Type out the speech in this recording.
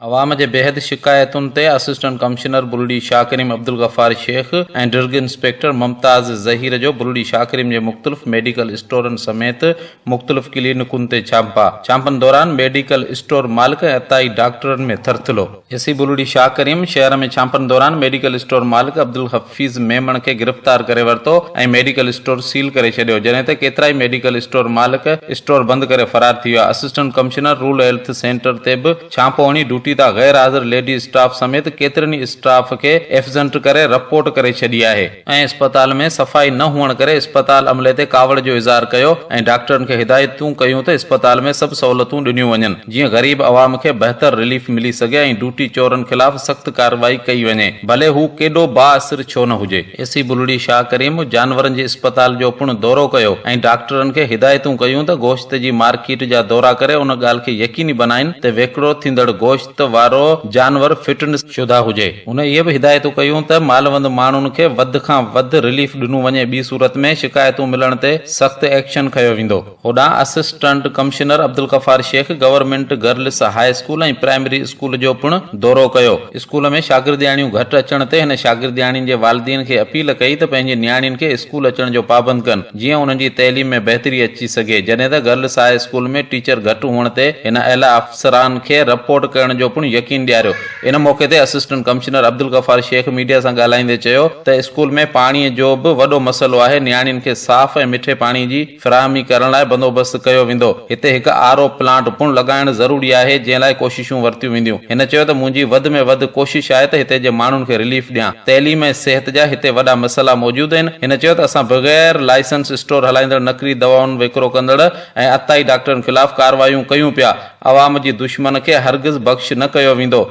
عوام جي بيحد شڪايتن تي assistant commissioner Bulri Shah Karim Abdul Ghaffar Shaikh ۽ drug inspector Mumtaz Zaheer جو بلڙي شاهه ڪريم جي مختلف ميڊيڪل اسٽورن سميت مختلف ڪلينڪن تي ڇاپا، ڇاپن دوران ميڊيڪل اسٽور مالڪ ۽ عطائي ڊاڪٽرن ۾ ٿرٿلو. اي سي بلڙي شاهه ڪريم شهر ۾ ڇاپن دوران ميڊيڪل اسٽور مالڪ عبدالحفيظ ميمڻ کي گرفتار ڪري ورتو ۽ ميڊيڪل اسٽور سيل ڪري ڇڏيو جڏهن ته ڪيترائي ميڊيڪل اسٽور مالڪ اسٽور بند ڪري فرار ٿي ويا assistant commissioner rural health centre تي به ڇاپو هڻي ڊيوٽي تان غير حاضر ليڊي اسٽاف سميت ڪيترن ئي اسٽاف کي ايفزنٽ ڪري رپورٽ ڪري ڇڏي آهي. ۽ اسپتال ۾ صفائي نه هئڻ ڪري اسپتال عملي تي ڪاوڙ جو اظهار ڪيو ۽ ڊاڪٽرن کي هدايتون ڪيون ته اسپتال ۾ سڀ سهولتون ڏنيون وڃن جيئن غريب عوام کي بهتر رليف ملي سگهي ۽ ڊيوٽي چورن خلاف سخت ڪارروائي ڪئي وڃي ڀلي هو ڪيڏو بااثر ڇو نه هجي. اي سي بلڙي شاهه ڪريم جانورن جي اسپتال جو پڻ دورو ڪيو ۽ ڊاڪٽرن کي هدايتون ڪيون ته گوشت جي مارڪيٽ جا دورا ڪري ان ڳالهه کي يقيني بنائين ته وڪرو ٿيندڙ گوشت وارو جانور فٽنس شده هجي. هن اهي به هدايتون ڪيون ته مالوند ماڻهن کي وڌ کان وڌ رليف ڏنو وڃي ٻي صورت ۾ شڪايتون ملڻ تي سخت ايڪشن کنيو ويندو. هوڏانهن assistant commissioner Abdul Ghaffar Shaikh government girls high school ۽ primary school جو پڻ دورو ڪيو. اسڪول ۾ شاگردياڻيون گهٽ اچڻ تي هن شاگردياڻين جي والدين کي اپيل ڪئي ته پنهنجي نياڻين کي اسڪول اچڻ جو پابند ڪن جيئن انهن جي تعليم ۾ بهتري اچي سگهي جڏهن ته گرلس هاء اسڪول ۾ ٽيچر گهٽ هئڻ تي هن اعليٰ افسران کي رپورٽ ڪرڻ جو پڻ يقين ڏياريو. ان موقعي تي assistant commissioner Abdul Ghaffar Sheikh media سان ڳالهائيندي چيو ته اسڪول ۾ پاڻي جو به وڏو مسئلو آهي نياڻين کي صاف ۽ مٺي پاڻي جي فراهمي ڪرڻ لاء بندوبست ڪيو ويندو، هتي هڪ آر او پلانٽ پڻ لڳائڻ ضروري آهي، جنهن لاء ڪوششون ورتيون وينديون. هن چيو ته منهنجي وڌ ۾ وڌ ڪوشش آهي ته هتي جي ماڻهن کي رليف ڏيان، تعليم ۽ صحت جا هتي وڏا مسئلا موجود آهن. هن چيو ته اسان بغير لائسنس اسٽور هلائيندڙ نقلي دوائن وڪرو ڪندڙ ۽ عطائي ڊاڪٽرن خلاف ڪارروايون ڪيون پيا، عوام جي دشمن کي هرگز بخش نه ڪيو ويندو.